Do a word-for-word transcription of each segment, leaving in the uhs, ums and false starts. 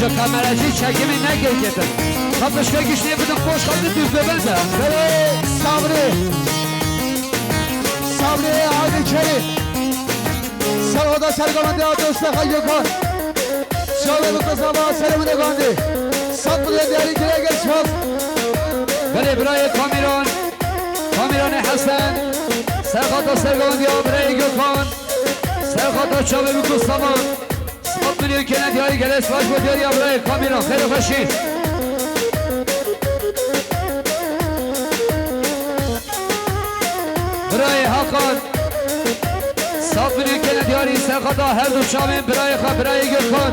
Ji kameracî çekimê neke kêtin. Xwe pişke giştê bidin poş xwe di dûvê bin de. Belê Sabrî. Sabrî Aydî Çelî. Serxota sergomendiya dostê xwe Gökhan. Çavê bi kuzava serê min de gandî. Sed milyon diyarî kirê gel spas. Belê birayê Kamîran. Kamîranê Hesen. Serxota sergomendiya birayê Gökhan. Serxota çavê bi kuzava. Sed milyon kene diyarî gelê spas bo diyarî ya birayê Kamîran. Xêr û xweşî. Birayê Hakan. Sed milyon kene diyarî serxota her du çavên birayê xwe, birayê Gökhan.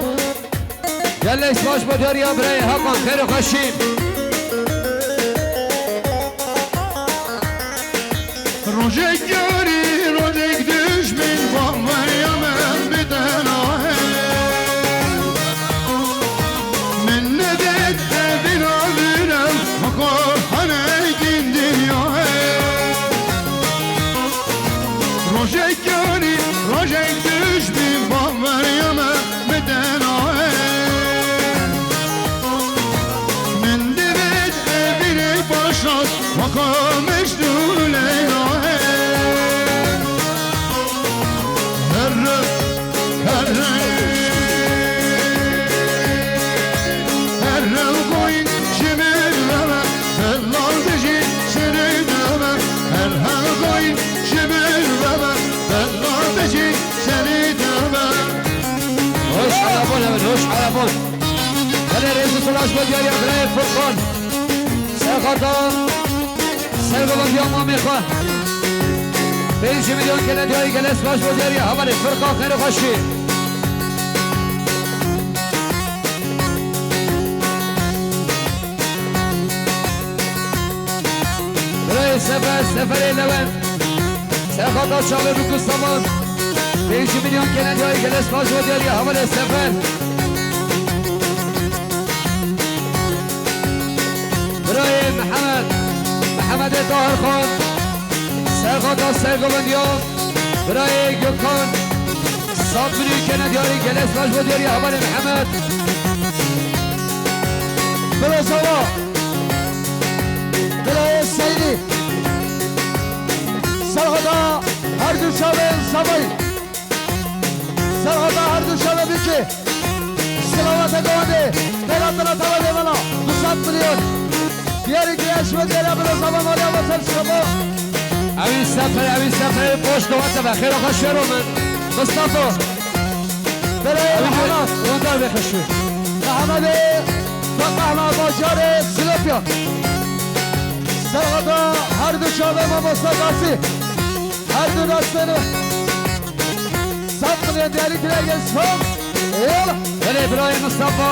Gelek spas bo diyarî ya birayê Hakan. Xêr û xweşî. Rojek yarî, rojek duşmin, baveriya min bidena he. Min nedêt evîna vînem, xwe xwe henekîn dinya he. Rojek yarî, rojek duşmin, baveriya min bidena he. Min divêt evînê başat, weka Mecnû Leyla he. Herre, herre, herre goyîn ji min ve me, delal dijî serê de me. Herre goyîn ji min ve me, delal dijî serê de me. Hoş arabon, evet, hoş arabon. Belê rêz û silaş bo diyariya birayê Furkan. Serxota sergovendiya mamê xwe. Pêncî milyon kene diyarî gelê spas bo diyariya hevalê Furkan. Xêr û xweşî. Birayê Sefer, Seferê Lewent. Serxota çavê bi kustavan. Pêncî milyon kene diyarî gelê spas bo diyariya hevalê Sefer. Birayê Mihemed, Mihemedê Tahir Xan. Serxota sergovendiya birayê Gökhan. Sed milyon kene diyarî gelê spas bo diyariya hevalê Mihemed. Bilo Sava. Birayê Seydî. Serxota her du çavên Savayî. Serxota her du çavê bikê. Silavate govendê. Bela tela tava devana. Du sed milyon. Diyarî kiriye ji me diyarî Bilo Sava maliya ve ser şirabo. Evî sefer, evî sefer poş govente ve xêra xwe şero min. Mustafa. Belê Mihemed. Wendar be xweşî. Mihemedê Fetahna bajarê Silopya. Serxota her du çavê mamosta Qasî. Her du destên sed milyon diyarî kire gel spas. Eyvallah. Belê birayê Mustafa.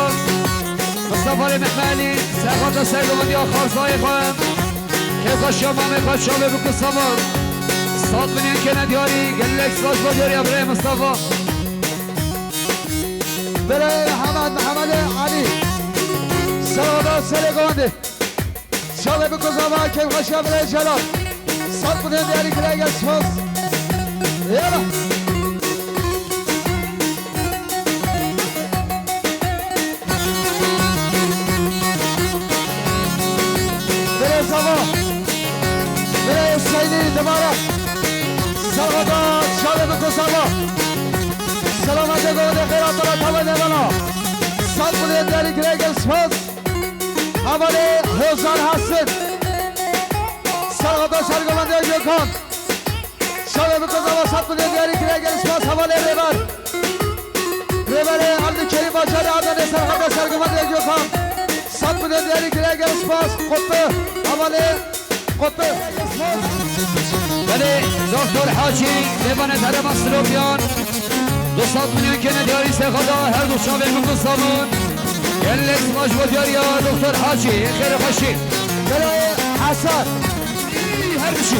Mustafa Lê Mehmelî. Serxota sergovendiya xarzayê xwe. Kêfxweşiya mamê xwe çavê bi kustavan. Sed milyon kene diyarî. Gelek spas bo diyariya birayê Mustafa. Belê Mihemed, Mihemedê Elî. Serxota serê govendê. Çavê bi kuzava kêfxweşiya birayê Celal. Sed milyon diyarî kire gel spas. Yala. Belê Sava. Belê Seydî dibare. Serxota çavê bi kustavan. Selametê govendê xêra tala tava devana. Sed milyon diyarî kire gel spas. Hevalê Hozan Hasin. Serxota sergovendiya Gökhan. Çavê bi kustavan sed milyon diyarî kire gel spas hevalê Rêber. Rêberê Abdulkerîm Bacarê Adanê serxota sergovendiya Gökhan. Sed milyon diyarî kire gel spas. Qutbi. Hevalê Qutbi. Belê, Doktor Hacî, mêvanê herêma Silopyan. Du sed milyon kene diyarî serxota her du çavên min kustavan. Gelek spas bo diyariya Doktor Hacî, xêr û xweşî. Belê Hesen. Her bişî.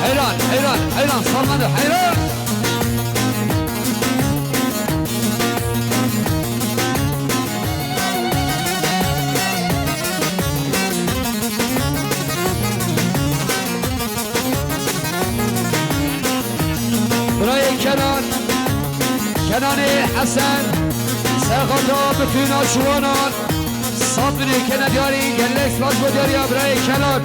Heyran, heyran, heyran, salmano, heyran. Kenanê Hesen, serxata bitûna şiwanan, sed milyon kene diyarî, gelek spas bo diyariya birayê Kenan.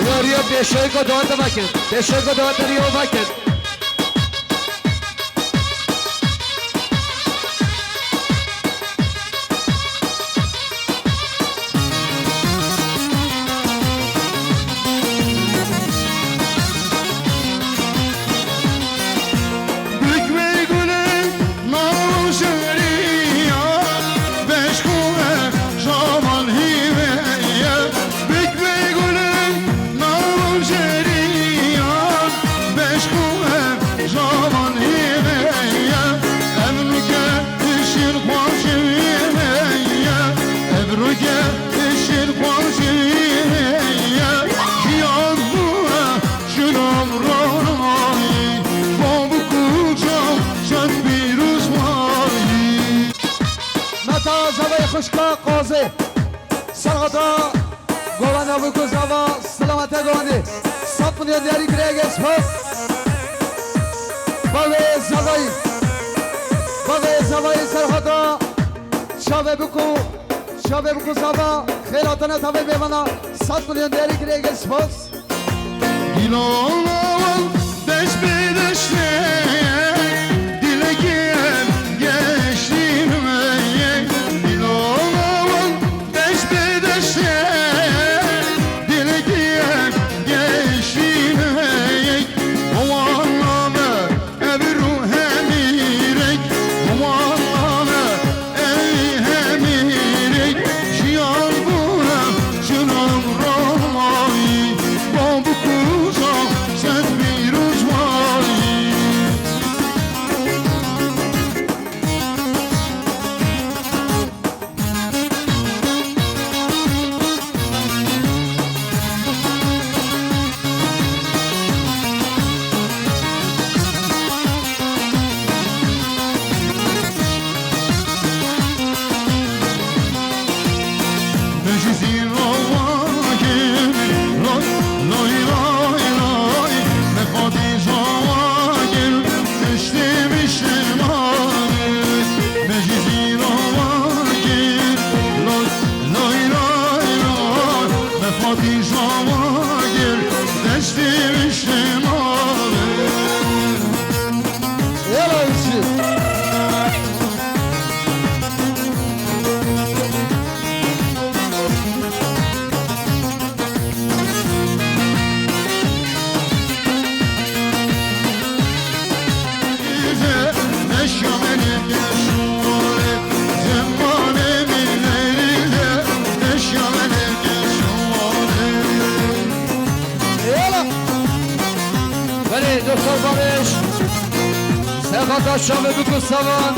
Riyo, riyo, pêşoyê ku dawete vekin. Pêşoyê ku dawete riyo vekin. Meta zavayê xwişka Qazê. Serxata govana bû ku zava silamete govandê. Sed milyon diyarî girêgê spas. Bavê zavayî. Bavê zavayî serxata. Çavê bû ku, çavê bû ku zava xêr hatine tavê mêvana. Sed milyon diyarî girêgê spas. Belê, Doktor Barış. Serxata çavê bikû savan.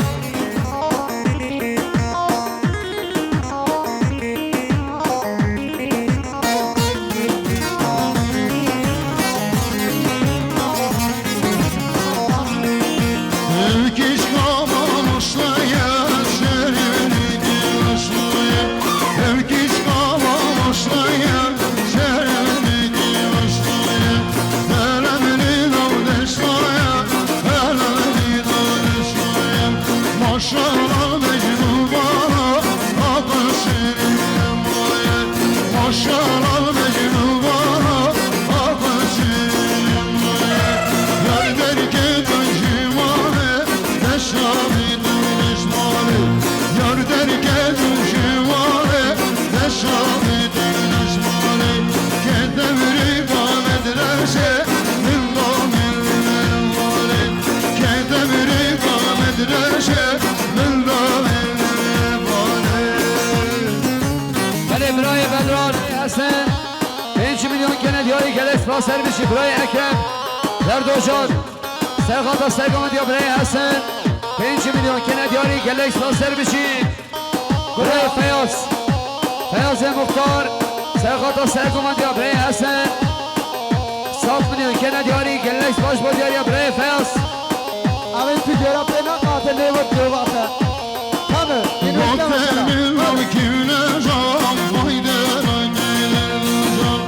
Ser biçî birayê Ekrem Derdojan. Serxata sergovendiya birayê Hesen. Pênc milyon kene diyarî, gelek spas ser biçî. Birayê Feyaz. Feyazê Muxtar. Serxata sergovendiya birayê Hesen. Sat milyon kene diyarî, gelek spas bo diyariya birayê Feyaz. Ew ê tu gera pê neqate, lê we dê vate. Tamam, yine Gote mesela. Min al kîvne jan, fayde na gelin jan.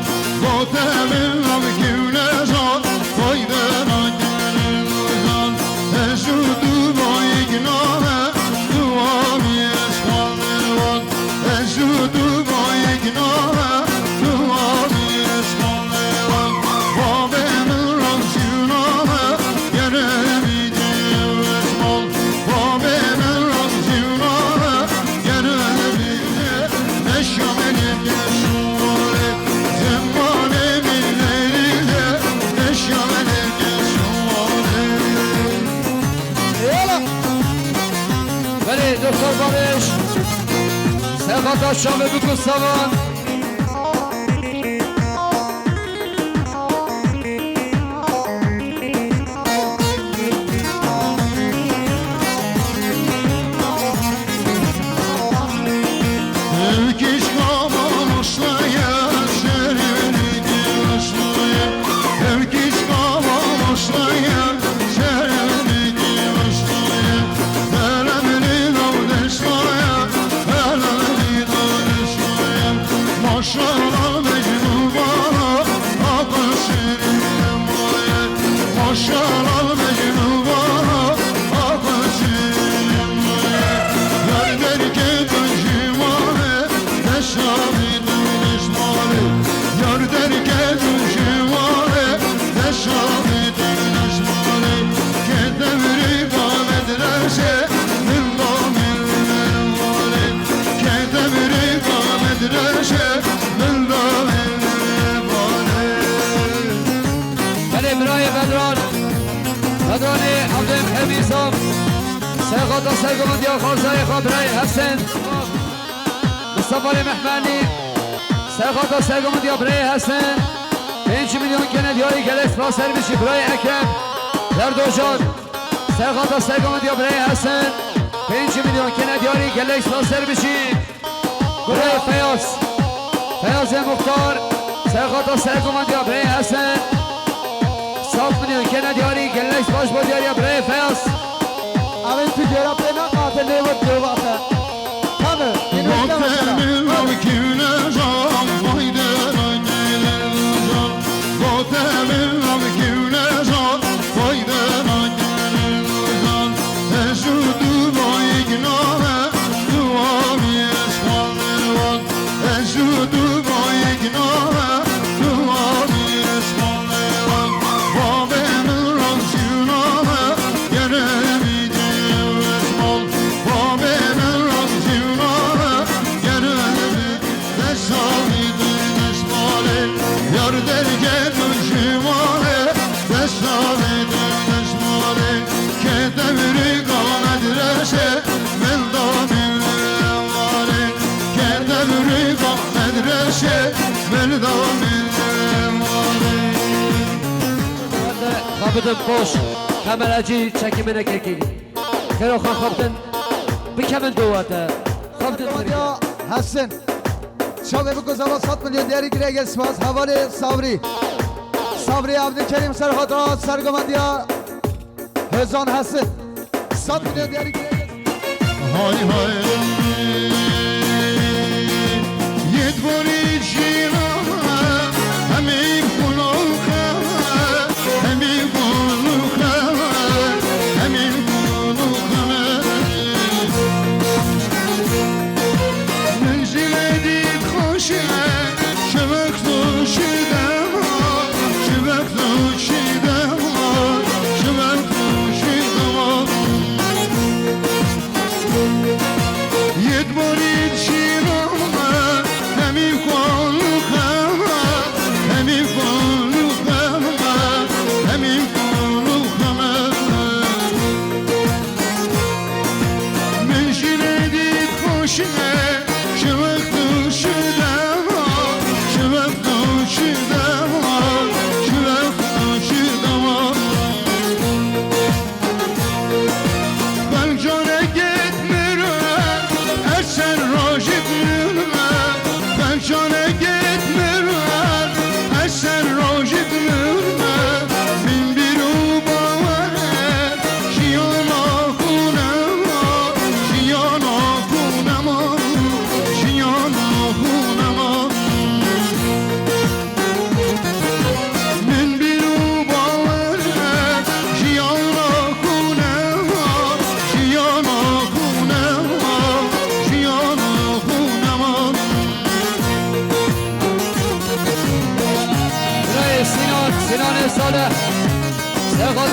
Gote min al kîvne jan, fayde na gelin jan. Eşu tu bayik name, tu abi eşmal wan. Eşu tu bayik name, tu abi eşmal wan. Babê min ran şiv name, gere mi cêv eşmal. Babê min ran şiv name, gere mi cêv eşmal. Eşya min ê şuwale, zemanê min leyli de, eşya min ê şuwale. Eyvallah. Belê, Doktor Barış. Serxata çavê bikû savan. Ev kişka mamoşlaya, şerî başlaya. Ev kişka mamoşlaya, Yar derke tu ji malê, deşa vî tu dişmalê. Yar derke tu ji malê, deşa vî tu dişmalê. Ke devrê da medrese, min da min malê. Ke devrê da medrese, min da min malê. Belê birayê Bedran. Bedranê Evdem Hemî Zaf. Serxata sergovendiya xalzayê xwe birayê Hesen. Mistefayê Mehmenî. Serxata sergovendiya birayê Hesen. Pênc milyon kene diyarî, gelek spas ser biçî birayê Ekrem Derdojan. Serxata sergovendiya birayê Hesen. Pênc milyon kene diyarî, gelek spas ser biçî. Birayê Feyaz. Feyazê Muxtar. Serxata sergovendiya birayê Hesen. Sat milyon kene diyarî, gelek spas bo diyariya birayê Feyaz. Ew ê tu gera pê neqate, lê we dê vate. Tamam, yine mesela. Gote min al kîvne jan, fayde na gelin jan. Gote min al kîvne jan, fayde na gelin jan. Eşu tu bayik name, tu abi eşmal wan. Eşu tu bayik name, tu abi eşmal wan. Babê min ran şiv name, gere mi cêv eşmal. Babê min ran şiv name, gere mi Deşavî tu dişmalê, yar derge tu ji malê. Deşavî tu dişmalê, ke devrî ka medrese, min da min malê. Ke devrî ka medrese, min da min malê. Xwe bidin poş, kameracî çekî min nekekî. Xêro xwe xwe bidin, bikevin dowate. Xwe bidin. Ya Hesin. Çavê biko zava sed milyon diyarî girê gel spas. Hevalê Savrî. Savrî Abdülkerim Serhat Rahat sergovendiya Hezan Hesin. Sed milyon diyarî girê gel. Hay hay. Yedvori jina, hemî kuloxe, hemî kuloxe, hemî kuloxe. Min jî lê dît xweş e, şevek xweş e dema, şevek xweş e dema, şevek xweş e dema.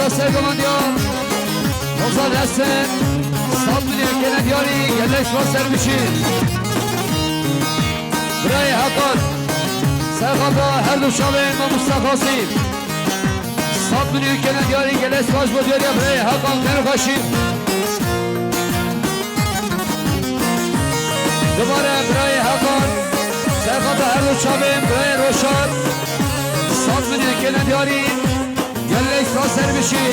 Sergomandiya Hozan Hesen, sed milyon kene diyarî, gelek spas ser bişî. Birayê Hakan, serxata her du çavên Mamosta Qasî. Sed milyon kene diyarî, gelek spas bo diyariya birayê Hakan Kerxaşî. Dubare birayê Hakan, serxata her du çavên birayê Roşan. Sed milyon kene diyarî, gelek spas ser bişî.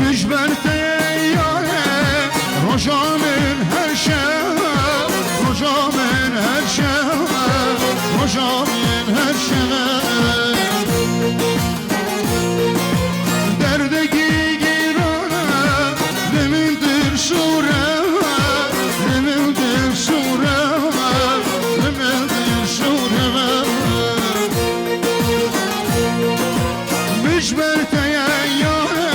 Min ji ber te yare, roja min her şev, roja min her şev, roja min her şev. Derdekî giran e, li min dirsûre, li min dirsûre, li min dirsûre. Min ji ber te ye yare,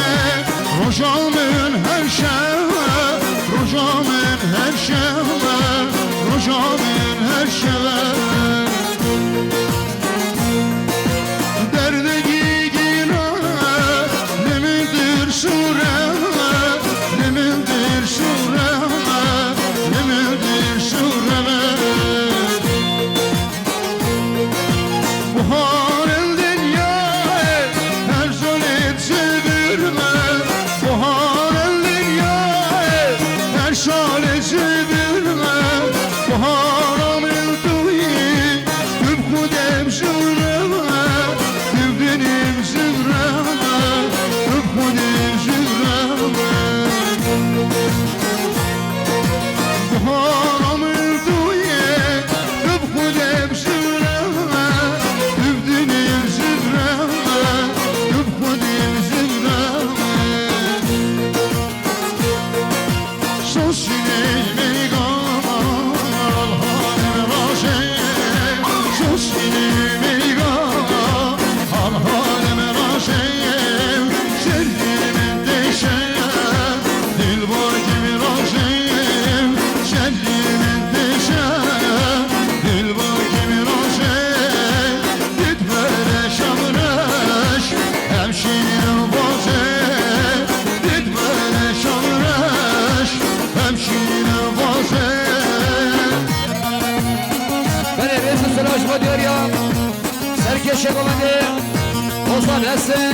roja min her şev e, roja min her şev e, roja min her şev e. Derdekî giran e, li min dirsûre, li min dirsûre, li min dirsûre. Buhar el dinyayê, her salê ji vir me. Buhar el dinyayê, her salê ji vir me. Buhara min tu yî, tu bi xwe de bi ji re me, tu bi dinê bi ji re me, tu bi xwe de bi ji re me. Buhara min tu yî, tu bi xwe de bi ji re me, tu bi dinê bi ji re me, tu bi xwe de bi ji re me. Sosînê mêga, alhanê min rajê. Sosînê mêga, alhanê min rajê. Şerî min têşe, dilbarkê min rajê. Şerî min têşe, dilbarkê min rajê. Dit bere şamreş, hem şîrin vazê. Dit bere şamreş, hem şîrin vazê. Belê, rêz û silav ji bo diyariya serkêşê govendê Hozan Hesen,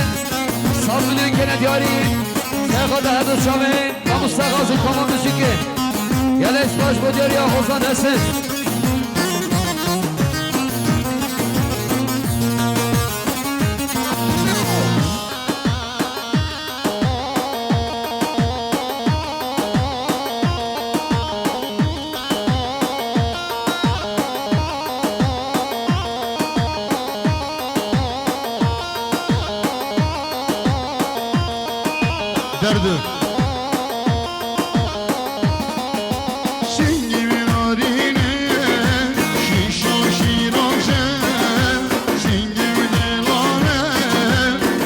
sed milyon kene diyarî, serxata her du çavên Mamosta Qasî, tamam muzîkê. Gelek spas bo diyariya Hozan Hesen. Derdi. Singî min arîne, şîşo şîroje, singî min delane,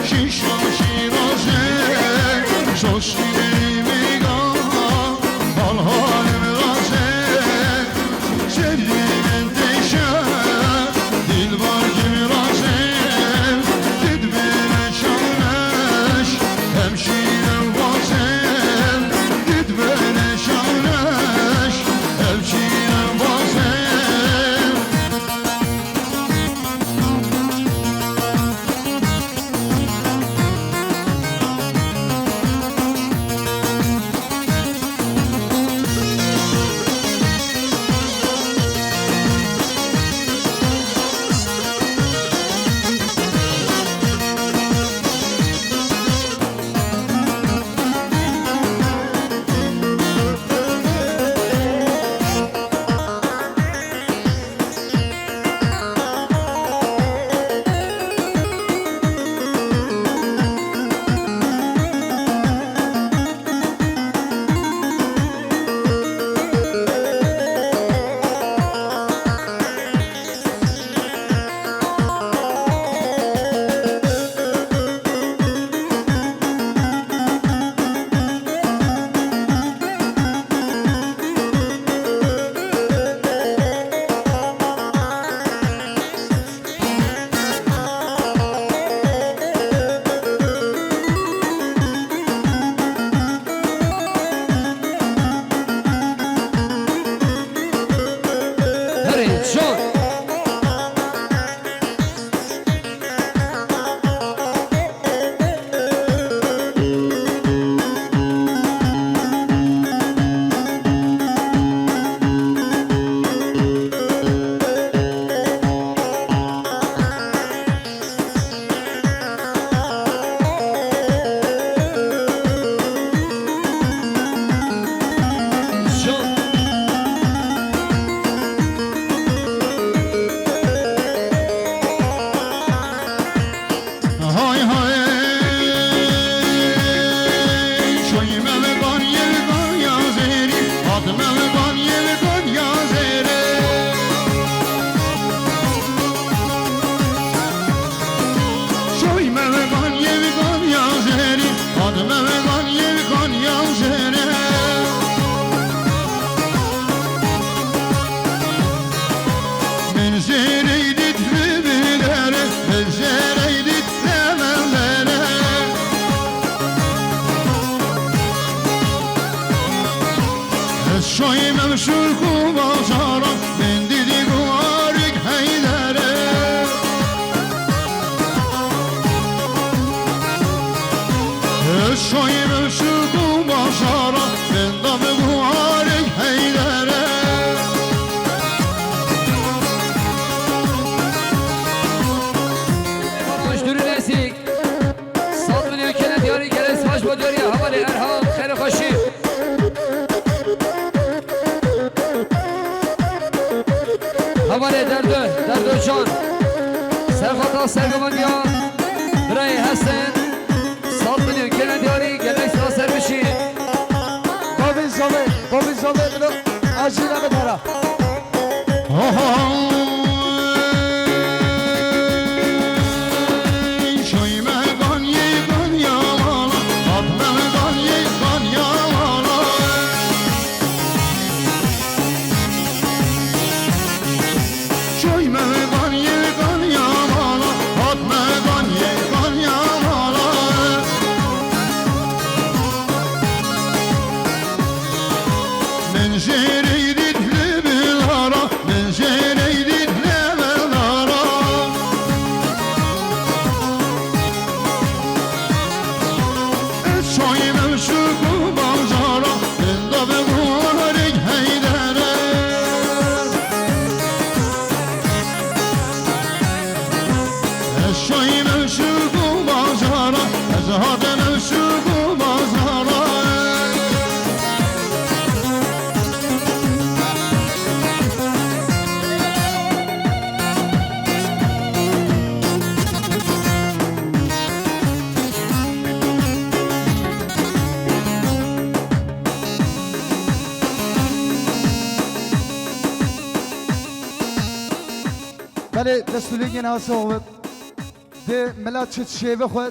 şîşo şîroje, şoşî mêga, hal halê min raje. Şerî min têşe, dilbarkê min raje, didbê min şaneş, hem şîrin vazê. Memegan yê Konya jêre. Min jêreyî dît li bî dere, min jêreyî dît li min dere. Ez şoyî mewşûk û bajara, min dîdî guharîk heydere. Şoyî mewşûk û bajara, min da bi guharek heydere. Baş durun esik. Sat milyon kene diyarî gele savaş bo diyarî hevalê Erhan xêr xweşî. Hevalê Derdo, Derdo Can. Serxata sergivandiya birayê Hesen. Sat milyon kene diyarî gelek sera ser bişî. Bavî zave, bavî zave bilo acî nebe dara. Şoyme ganyê ganyala, atme ganyê ganyala. Şoyme ganyê ganyala, atme ganyê ganyala. Min jêreyî dît li bilara, min jêreyî dît li bilara. Ez şoyî mewşûk û bajara, min da bi guharek heydere. Ez şoyî mewşûk û bajara, ez hate mewşûk û bajara. Belê, dest û lingên hasa xwe. Di mila çi şêve xwe.